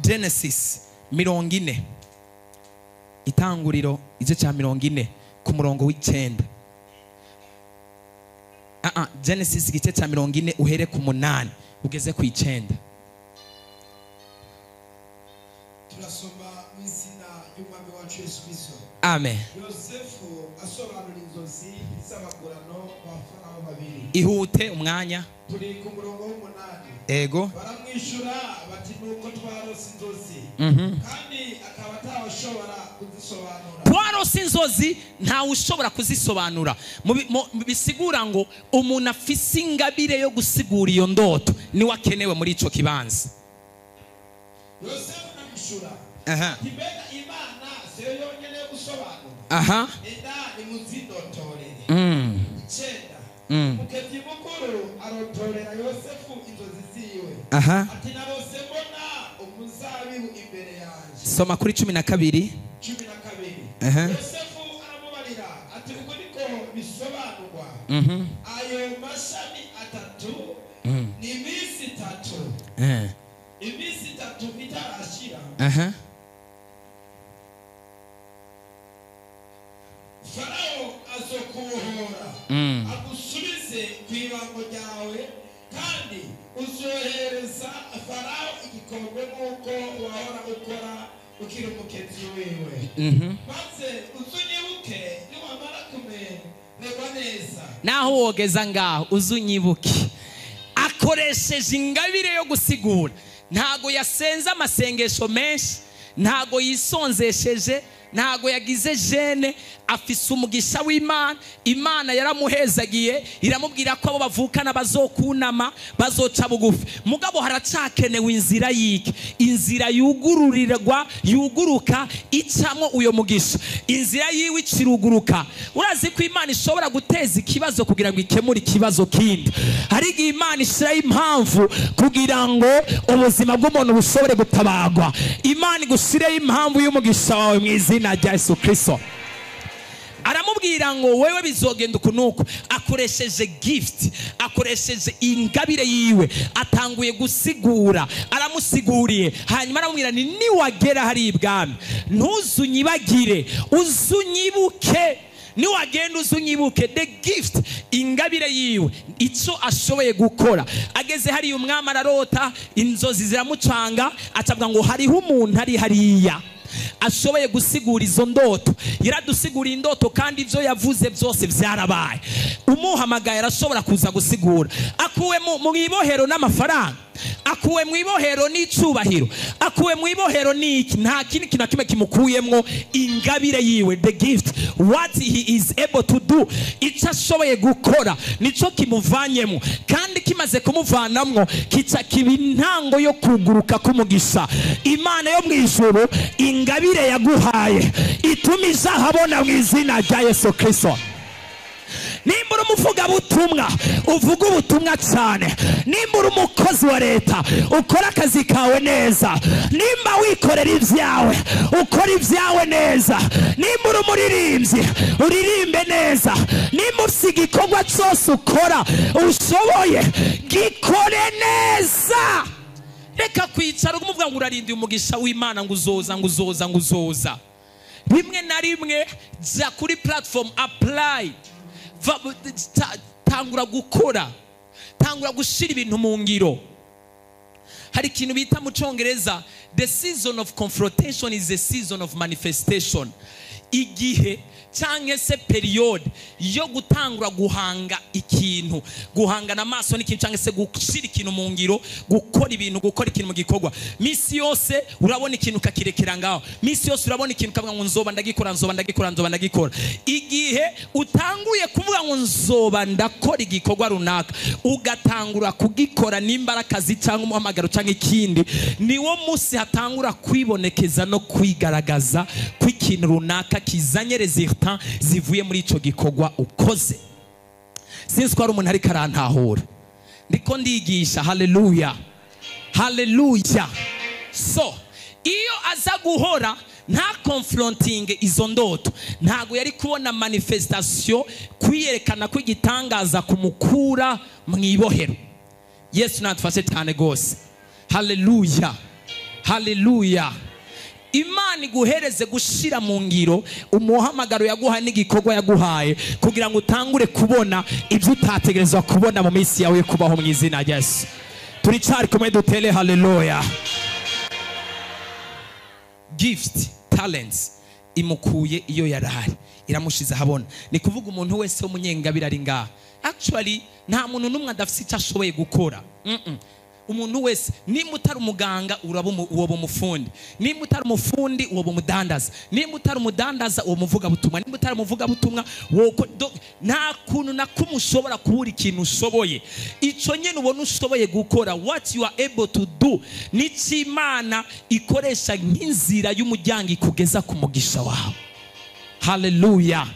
Genesis 40, itanguriro igice cya 40 ku murongo w'9. Genesis igice cya 40 uhere ku 8 ugeze ku 9. Turasoma mu izina ry'Umwami wacu Yesu Kristo. Amen. Yosefu asobanura inzozi z'abagurano ba Farawo babiri. Ihute umwanya. Turi ku murongo w'8. Ego. Baramwishura bati nuko twarose inzozi. Kandi akaba atawushobora kuzisobanura. Twarose inzozi ntawe ushobora kuzisobanura. Bisigura ngo umuntu afise ingabire yo gusigura iyo ndoto niwe akenewe muri ico kibanza. Yosefu aramwishura. Aha. Ati mbega Imana siyo yonyene yo gusobanura. Aha. Enda nimuzindotorere. 9. Mukevyi mukuru arotorera Yosefu inzozi ziwe. Aha. Ati narose mbona umuzabibu imbere yanje. Soma kuri 12. 12. Aha. Yosefu aramubarira ati uko niko bisobanurwa. Ayo mashami atatu ni iminsi itatu. Iminsi itatu itarashira. Aha. Farao azokubohora agusubize ku ibango ryawe, kandi uzohereza Farao igikombe nk'uko wahora ukora ukiri umukezi wiwe. Maze uzunyibuke niwamara kumererwa neza. Naho wogeza ngaho uzunyibuke. Akoresheje ingabire yo gusigura. Ntago yasenze amasengesho menshi, ntago yisonzesheje, ntago yagize jene, afise umugisha w'Imana. Imana yaramuhezagiye iramubwira ko abo bavukana bazokunama, bazoca bugufi. Mugabo haracakenewe inzira yiki, inzira yugururirwa, yuguruka icamwo uyo mugisha. Inzira yiwe ikiruguruka. Urazi ko Imana ishobora guteza ikibazo kugira ngo ikemure ikibazo kindi. Hari igihe Imana ishira impamvu kugira ngo ubuzima bw'umuntu bushobore gutabagwa. Imana igushire impamvu y'umugisha wawe mu izina rya Yesu Kristo. Aramubwira ngo wewe bizogenda ukunuko. Akoresheje gift, akoresheje ingabire yiwe, atanguye gusigura, aramusiguriye. Hanyuma aramubwira ni niwagera hari ibwami ntuzunyibagire, uzunyibuke. Niwagenda uzunyibuke. The gift, ingabire yiwe, ico ashoboye gukora. Ageze hari umwami ararota, inzozi ziramucanga, acavuga ngo hariho umuntu ari hariya ashoboye gusigura izo ndoto. Yaradusigura indoto kandi ivyo yavuze byose vyarabaye. Umuhamagaye arashobora kuza gusigura. Akuwe mu ibohero n'amafaranga, akuwe mu ibohero n'icubahiro, akuwe mu ibohero n'iki, nta kindi kintu na kimwe kimukuyemwo ingabire yiwe. The gift, what he is able to do, ico ashoboye gukora nico kimuvanyemwo, kandi kimaze kumuvanamwo kica kiba intango yo kuguruka k'umugisha. Imana yo mw'ijuru ingabire yaguhaye ituma izahabona mu izina rya Yesu Kristo. Nimba uri umuvugabutumwa uvuga ubutumwa cyane, nimba uri umukozi wa leta ukora akazi kawe neza, nimba wikorera ibyawe ukora ibyawe neza, nimba uri umuririmbyi uririmbe neza, nimba ufite igikorwa cyose ukora ushoboye gikore neza. Reka kwicara umuvuga ngo urarindiye umugisha w'Imana ngo uzoza, ngo uzoza, ngo uzoza. Rimwe na rimwe jya kuri platform, apply, tangura gukora, tangura gushira ibintu mu ngiro. Hari ikintu bita mu Congereza the season of confrontation is a season of manifestation. Igihe cyangwa se periode yo gutangura guhanga ikintu, guhangana amaso n'ikintu cyangwa se gushira ikintu mu ngiro, gukora ibintu, gukora ikintu mu gikorwa. Misi yose urabona ikintu ukakirekera ngaho, misi yose urabona ikintu ukavuga ngo nzoba ndagikora, nzoba ndagikora, nzoba ndagikora. Igihe utanguye kuvuga ngo nzoba ndakora igikorwa runaka, ugatangura kugikora nimba ari akazi cyangwa umuhamagaro cyangwa ikindi, niwo munsi hatangura kwibonekeza no kwigaragaza kw'ikintu runaka kizanye resultat zivuye muri ico gikorwa ukoze. Sinzi ko ari umuntu ariko arantahura, ndiko ndigisha. Haleluya, haleluya. So iyo aza guhora nta confronting izo ndoto, ntago yari kubona manifestation, kwiyerekana kw'igitangaza kumukura mu ibohero. Yesu natufashe cyane gose. Haleluya, Haleluya. Imana iguhereze gushira mu ngiro umuhamagaro yaguha n'igikorwa yaguhaye, kugira ngo utangure kubona ibyo utategerezwa kubona mu minsi yawe kubaho mu izina rya Yesu. Turicari kumwe dutere haleluya. Gift, talents imukuye iyo yarari, iramushize ahabona. Ni kuvuga umuntu wese w'umunyengabire ari ngaha. Actually nta muntu n'umwe adafite icyo ashoboye gukora. Umuntu wese, nimba utari umuganga uba umufundi, nimba utari umufundi uba umudandaza, nimba utari umudandaza uba umuvugabutumwa, nimba utari umuvugabutumwa nta kuntu na kumwe ushobora kubura ikintu ushoboye. Icyo nyine ubona ushoboye gukora, what you are able to do, nicyo Imana ikoresha nk'inzira y'umuryango ikugeza ku mugisha wawe. Haleluya.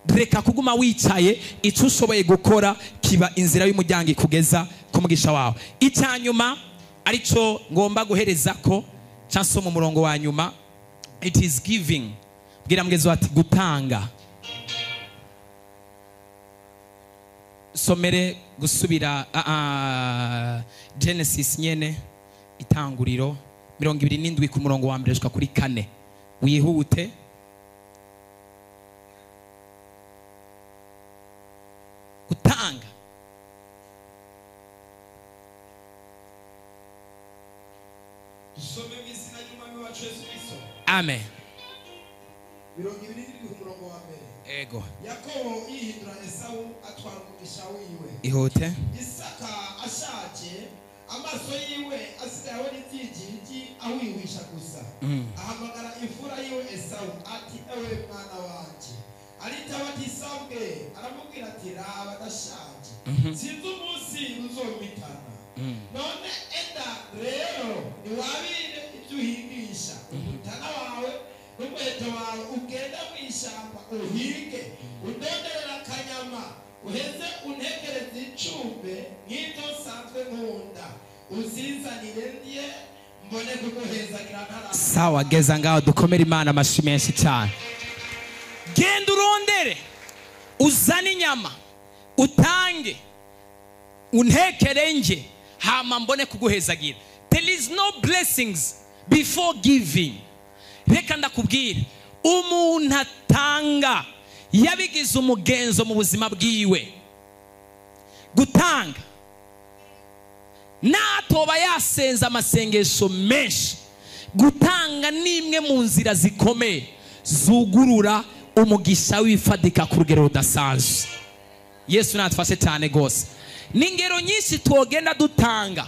Reka kuguma wicaye, icyo ushoboye gukora kiba inzira y'umuryango ikugeza ku mugisha wawe. Icyanyuma arico ngomba guhereza ko cyangwa mu murongo wa nyuma, it is giving. Bwira mugezi ati gutanga. Somere gusubira Genesis nyene itanguriro 27 ku murongo wa mbere gushika kuri 4. Wihute. Gutanga. Dusome mu izina ry'Umwami wacu Yesu Kristo. Amen. 27 ku murongo wa mbere. Ego. Yakobo yihindura Esawu atwara umugisha wiwe. Ihute. Isaka ashaje amaso yiwe asigaye abona ibyigigi awiwisha gusa. Ahamagara imfura yiwe Esawu ati ewe mwana wanje. Aritaba ati sabwe, aramubwira ati raba ndashaje. Sinzi umunsi uzomitana. None enda rero niwabire ibyo uhingisha umutana wawe n'umuheto wawe, ugenda mu ishyamba uhinge, udonderera akanyama, uheze untekereze icumbe nk'ibyo nsanzwe nkunda, uzinzanire ndye mbone kuguhezagira ntara. Sawa, geza ngaho dukomere Imana amashyi menshi cyane. Genda urondere, uzane inyama, utange, untekere nje, hama mbone kuguhezagira. There is no blessings before giving. Reka ndakubwira, umuntu atanga yabigize umugenzo mu buzima bwiwe. Gutanga natoba yasenza amasengesho menshi, gutanga ni imwe mu nzira zikomeye zugurura umugisha wifadika ku rugero rudasanzwe. Yesu natufashe cyane gose. N'ingero nyinshi twogenda dutanga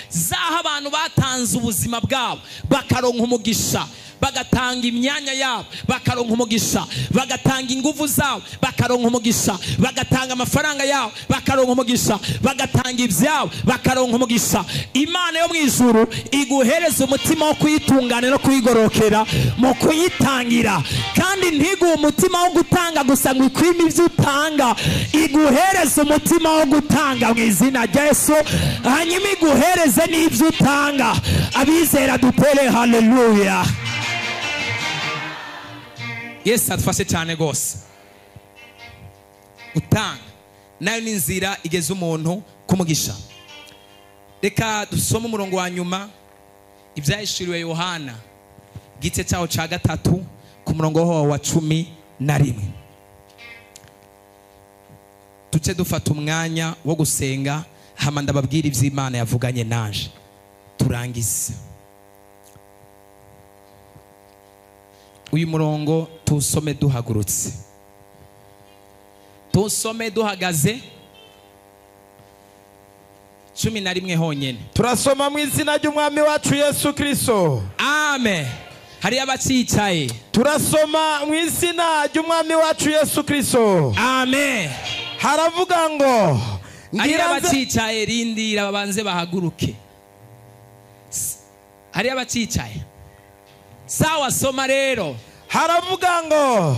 zaho abantu batanze ubuzima bwabo bakaronka umugisha, bagatanga imyanya yabo bakaronka umugisha, bagatanga ingufu zabo bakaronka umugisha, bagatanga amafaranga yabo bakaronka umugisha, bagatanga ibyabo bakaronka umugisha. Imana yo mu ijuru iguhereza umutima wo kuyitungana no kuyigorokera mu kuyitangira, kandi ntiguhe umutima wo gutanga gusa ngo ikwime ibyo utanga, iguhereza umutima wo gutanga mu izina rya Yesu, hanyuma iguhereze n'ibyo utanga. Abizera dutere haleluya. Yesu atufashe cyane gose. Utanga nayo ni inzira igeze umuntu kumugisha. Reka dusome umurongo wa nyuma, ibyahishuriwe Yohana igice cyaho cya 3 ku murongo wa 11. Tuce dufata umwanya wo gusenga, hama ndababwira iby'Imana yavuganye naje turangize. Uyu murongo tusome duhagurutse, tusome duhagaze. 11 honyene. Turasoma mu izina ry'Umwami wacu Yesu Kristo. Amen. Hari abacicaye. Turasoma mu izina ry'Umwami wacu Yesu Kristo. Amen. Haravuga ngo hari abacicaye, rindira babanze bahaguruke. Hari abacicaye. Sawa, soma rero. Haravuga ngo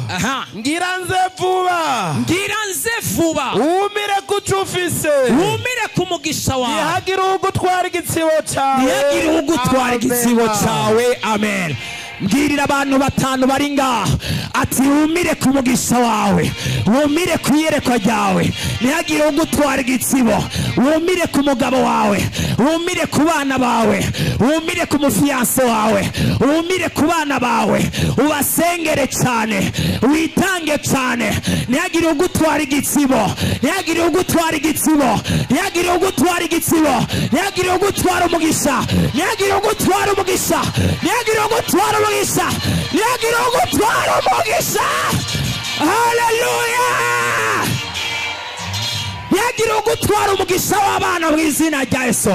ngira nze vuba, ngira nze vuba, wumire kucufise, wumire ku mugisha wawe, ntihagire ugutwara igitsibo cyawe, ntihagire ugutwara igitsibo cyawe. Amen. Mbwirira abantu batanu bari ngaho ati wumire ku mugisha wawe, wumire ku iyerekwa ryawe, ntihagire ugutwara igitsibo. Wumire ku mugabo wawe, wumire ku bana bawe, wumire ku mufiyanse wawe, wumire ku bana bawe, ubasengere cyane, witange cyane. Ntihagire ugutwara igitsibo, ntihagire ugutwara igitsibo, ntihagire ugutwara igitsibo, ntihagire ugutwara umugisha, ntihagire ugutwara umugisha, ntihagire ugutwara umugisha, ntihagire ugutwara umugisha. Haleluya! Ntihagire ugutwara umugisha w'abana mu izina rya Yesu.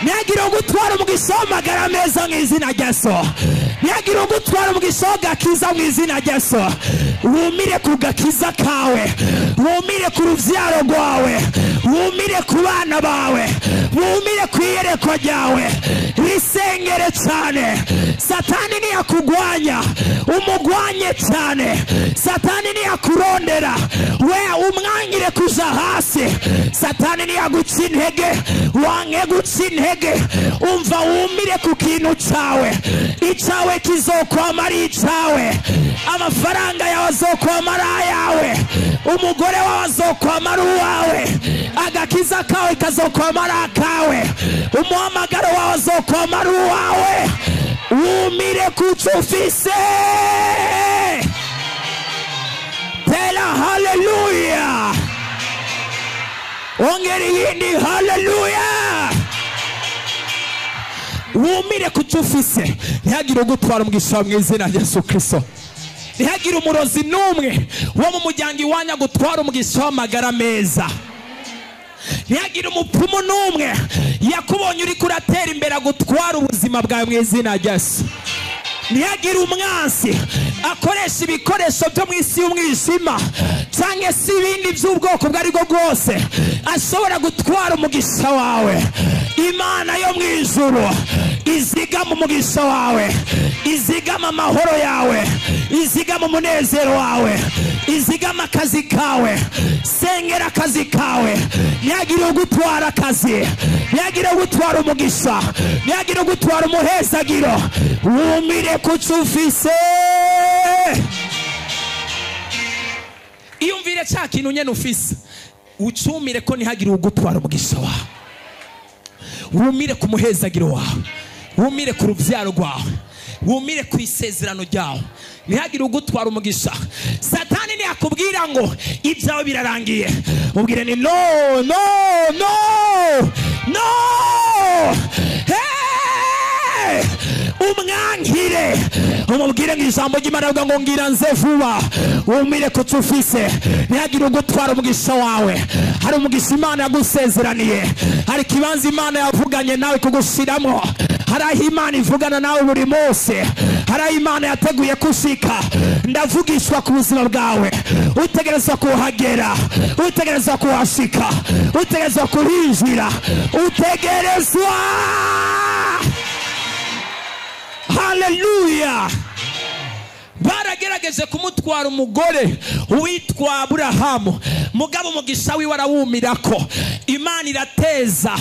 Ntihagire ugutwara umugisha w'amagara meza mu izina rya Yesu. Ntihagire ugutwara umugisha w'agakiza mu izina rya Yesu. Wumire ku gakiza kawe, wumire ku rubyaro rwawe, wumire ku bana bawe, wumire ku iyerekwa ryawe. Risengere cyane. Satani ntiyakugwanya, umugwanye cyane. Satani ntiyakurondera, we umwangire kuja hasi. Satani ntiyaguca intege, wange guca intege. Umva, wumire ku kintu cyawe. Icyawe kizokwama ari icyawe, amafaranga yawe azokwama ari ayawe, umugore wawe azokwama ari uwawe, agakiza kawe kazokwama ari akawe, umuhamagaro wawe azokwama ari uwawe. Wumire ku cyo ufise. Tera haleluya, ongera iyindi haleluya. Wumire ku cyo ufise, ntihagire ugutwara umugisha mu izina rya Yesu Kristo. Ntihagire umurozi n'umwe wo mu muryango iwanyu agutwara umugisha w'amagara meza. Ntihagire umupfumu n'umwe yakubonye uri kuratera imbere agutwara ubuzima bwawe mu izina rya Yesu. Ntihagire umwansi akoresha ibikoresho byo mu isi y'umwijima cyangwa se ibindi by'ubwoko ubwo aribwo bwose ashobora gutwara umugisha wawe. Imana yo mu ijuru izigama umugisha wawe, izigama amahoro yawe, izigama umunezero wawe, izigama akazi kawe. Sengera akazi kawe, ntihagire ugutwara akazi, ntihagire ugutwara umugisha, ntihagire ugutwara umuhezagiro. Wumire ku cyo ufise. Iyumvire cya kintu nyene ufise, ucumire ko ntihagire ugutwara umugisha wawe. Wumire ku muhezagiro wawe, wumire ku rubyaro rwawe, wumire ku isezerano ryawe. Ntihagire ugutwara umugisha. Satani ntiyakubwira ngo ibyawe birarangiye, mubwire ni no, no, no, no. Hey! Umwankire, umubwire ngo ijambo ry'Imana rivuga ngo ngira nze vuba. Wumire ku cyo ufise, ntihagire ugutwara umugisha wawe. Hari umugisha Imana yagusezeraniye, hari ikibanza Imana yavuganye nawe kugushiramo, hari aho Imana ivugana nawe buri munsi, hari aho Imana yateguye kushika. Ndavugishwa ku buzima bwawe, utegerezwa kuhagera, utegerezwa kuhashika, utegerezwa kuhinjira, utegerezwa. Haleluya! Baragerageje kumutwara umugore witwa Aburahamu, mugabo umugisha wiwe arawumirako. Imana irateza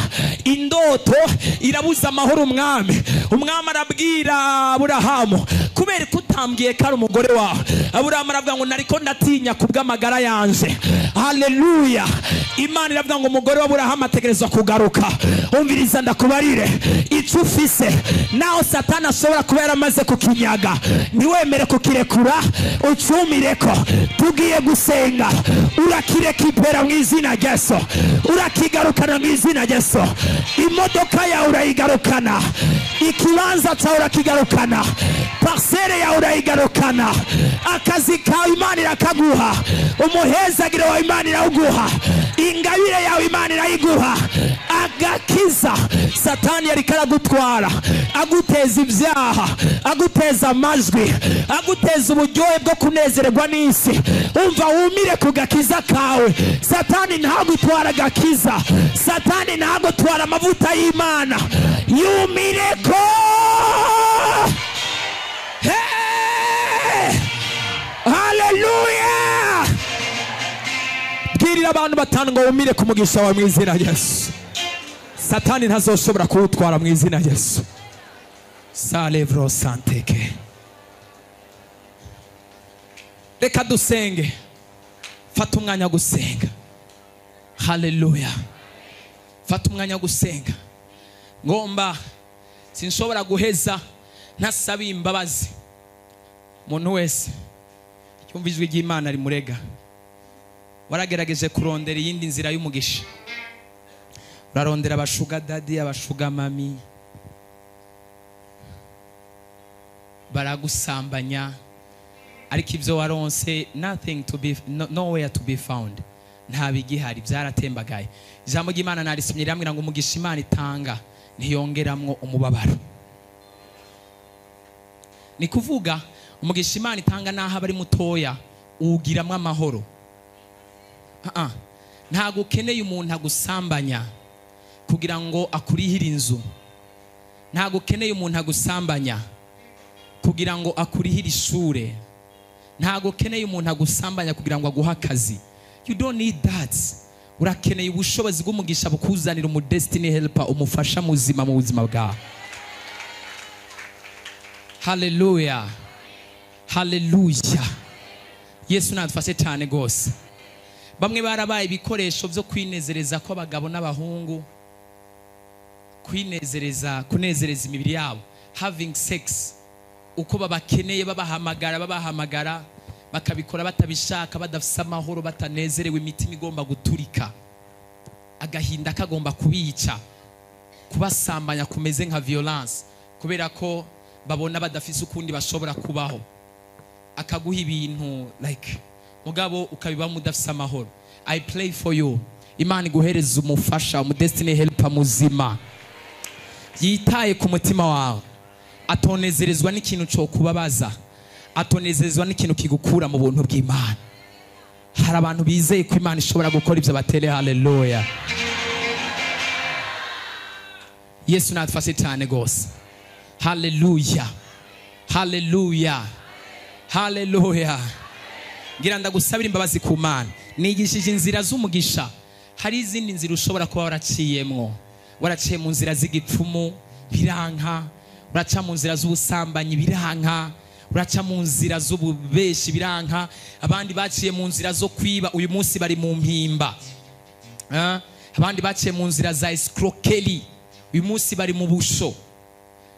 indoto, irabuza amahoro umwami. Umwami arabwira Aburahamu, kubera ko utambwiye ko ari umugore wawe. Aburahamu aravuga ngo nariko ndatinya kubw'amagara yanje. Haleluya! Imana iravuga ngo umugore wa Aburahamu ategerezwa kugaruka. Umviriza ndakubarire, icyo ufise naho Satani ashobora kuba yaramaze kukinyaga, ntiwemere kukirekura, ucumireko. Tugiye gusenga, urakireka ipera mu izina rya Yesu, urakigarukana mu izina rya Yesu. Imodoka yawe urayigarukana, ikibanza cyawe urakigarukana, parsele yawe urayigarukana, akazi kawe Imana irakaguha, umuhezagiro wawe Imana irawuguha, ingabire yawe Imana irayiguha. Agakiza Satani yariko aragutwara, aguteza ibyaha, aguteza amajwi, aguteza uburyohe bwo kunezererwa n'isi. Umva, wumire ku gakiza kawe. Satani ntagutwara agakiza, Satani ntagutwara amavuta y'Imana. Yumire ko. Hey! Haleluya! Bwirira abantu batanu ngo wumire ku mugisha wawe mu izina rya Yesu. Satani ntazoshobora kuwutwara mu izina rya Yesu. Salevro santeke. Reka dusenge. Fata umwanya wo gusenga. Haleluya. Fata umwanya wo gusenga. Ngomba sinshobora guheza ntasaba imbabazi umuntu wese yumva ijwi ry'Imana rimurega. Waragerageje kurondera iyindi nzira y'umugisha, urarondera abashuga daddy, abashuga mami, baragusambanya, ariko ibyo waronse nothing to be, no, nowhere to be found, nta bigihari, byaratembagaye. Ijambo ry'Imana narisomye rirambwira ngo umugisha Imana itanga ntiyongeramwo umubabaro. Ni kuvuga umugisha Imana itanga naho aba ari mutoya uwugiramwo amahoro. Ntago ukeneye umuntu agusambanya kugira ngo akurihire inzu. Ntago ukeneye umuntu agusambanya kugira ngo akurihire ishure. Ntago ukeneye umuntu agusambanya kugira ngo aguhe akazi. You don't need that. Urakeneye ubushobozi bw'umugisha bukuzanira umu destiny helper, umufasha muzima mu buzima bwawe. Hallelujah. Hallelujah. Yesu nadufashe cyane gose. Bamwe barabaye ibikoresho byo kwinezereza kw'abagabo n'abahungu, kwinezereza, kunezereza imibiri yabo, having sex uko babakeneye, babahamagara, babahamagara, bakabikora batabishaka, badafise amahoro, batanezerewe, imitima igomba guturika, agahinda kagomba kubica, kubasambanya kumeze nka violence, kubera ko babona badafise ukundi bashobora kubaho. Akaguha ibintu like mugabo ukabibamo udafise amahoro. I pray for you, Imana iguhereza umufasha, umu destiny helper muzima yitaye ku mutima wawe, atonezerezwa n'ikintu cyo kubabaza, atonezerezwa n'ikintu kigukura mu buntu bw'Imana. Hari abantu bizeye ko Imana ishobora gukora ibyo, batere haleluya. Yesu natufashe cyane gose. Haleluya, haleluya, haleluya. Ngira ndagusabira imbabazi ku Mana. Nigishije inzira z'umugisha. Hari izindi nzira ushobora kuba waraciyemwo. Waraciye mu nzira z'igipfumu biranka, uraca mu nzira z'ubusambanyi biranka, uraca mu nzira z'ububeshi biranka. Abandi baciye mu nzira zo kwiba, uyu munsi bari mu mpimba. Abandi baciye mu nzira za escroquerie, uyu munsi bari mu busho.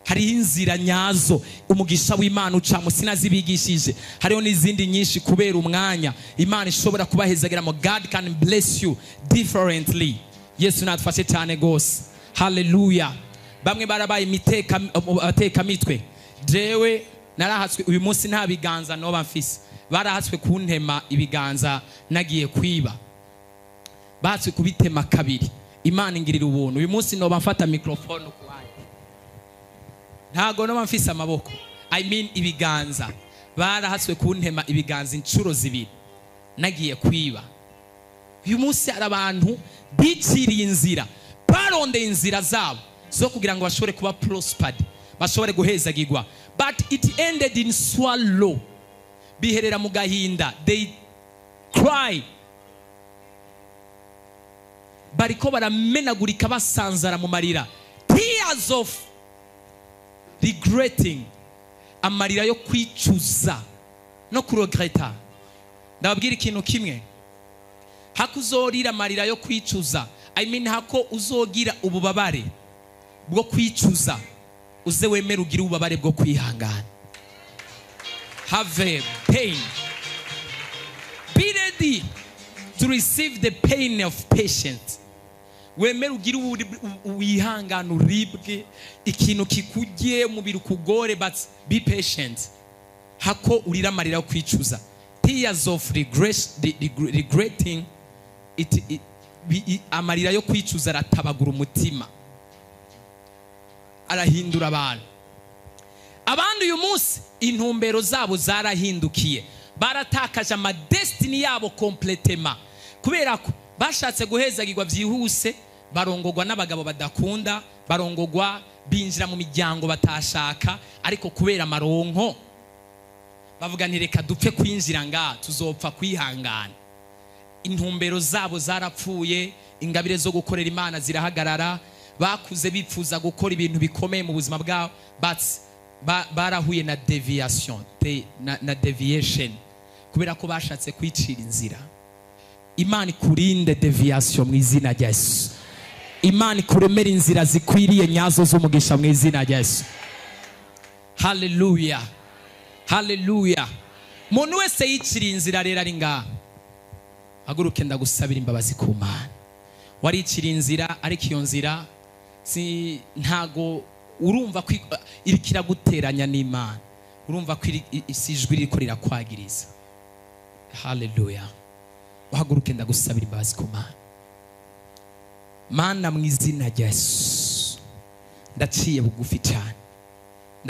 Hariho inzira nyazo umugisha w'Imana ucamo, sinazibigishije. Hariho n'izindi nyinshi kubera umwanya Imana ishobora kubahezageramo. God can bless you differently. Yesu natufashe cyane gose. Hallelujah. Bamwe barabaye abatekamitwe. Jewe narahatswe, uyu munsi nta biganza noba mfise. Barahatswe kuntema ibiganza nagiye kwiba, bahatswe kubitema kabiri. Imana ingirira ubuntu, uyu munsi noba mfata microphone kuwaye, ntago noba mfise amaboko, I mean ibiganza. Barahatswe kuntema ibiganza inshuro zibiri nagiye kwiba. Uyu munsi hari abantu biciriye inzira, barondeye inzira zabo zo kugira ngo bashobore kuba prospered, bashobore guhezagirwa, but it ended in swallow. Biherera mu gahinda, they cry, bariko baramenagurika, basanzara mu marira, tears of regretting, amarira yo kwicuza no kuregreta. Ndababwira ikintu kimwe, hakuzorira amarira yo kwicuza, I mean hako uzogira ububabare bwo kwicuza, uze wemere ugire ububabare bwo kwihangana. Have a pain, be ready to receive the pain of patience. Wemere ugire wihangane, uribwe ikintu kikugiye umubiri ukugore, but be patient. Hako urira amarira yo kwicuza, tears of regret, regretting it, amarira yo kwicuza aratabagura umutima, arahindura abantu. Abandi uyu munsi intumbero zabo zarahindukiye, baratakaje ama destiny yabo complètement, kubera ko bashatse guhezagirwa byihuse, barongogwa n'abagabo badakunda, barongogwa binjira mu miryango batashaka, ariko kubera amaronko bavuga nti reka dupfe kwinjira nga tuzopfa kwihangana. Intumbero zabo zarapfuye, ingabire zo gukorera Imana zirahagarara, bakuze bipfuza gukora ibintu bikomeye mu buzima bwabo, but barahuye na deviation, na deviation, kubera ko bashatse kwicira inzira. Imana ikurinde deviation mu izina rya Yesu. Imana ikuremera inzira zikwiriye nyazo z'umugisha mu izina rya Yesu. Haleluya, haleluya. Umuntu wese yiciriye inzira rero ari ngaha, haguruke ndagusabira imbabazi ku Mana. Wariciriye inzira, ariko iyo nzira si ntago urumva ko iriko iraguteranya n'Imana, urumva ko si ijwi ririko rirakwagiriza. Haleluya. Uhaguruke ndagusabira imbabazi ku Mana. Mana, mu izina rya Yesu, ndaciye bugufi cyane.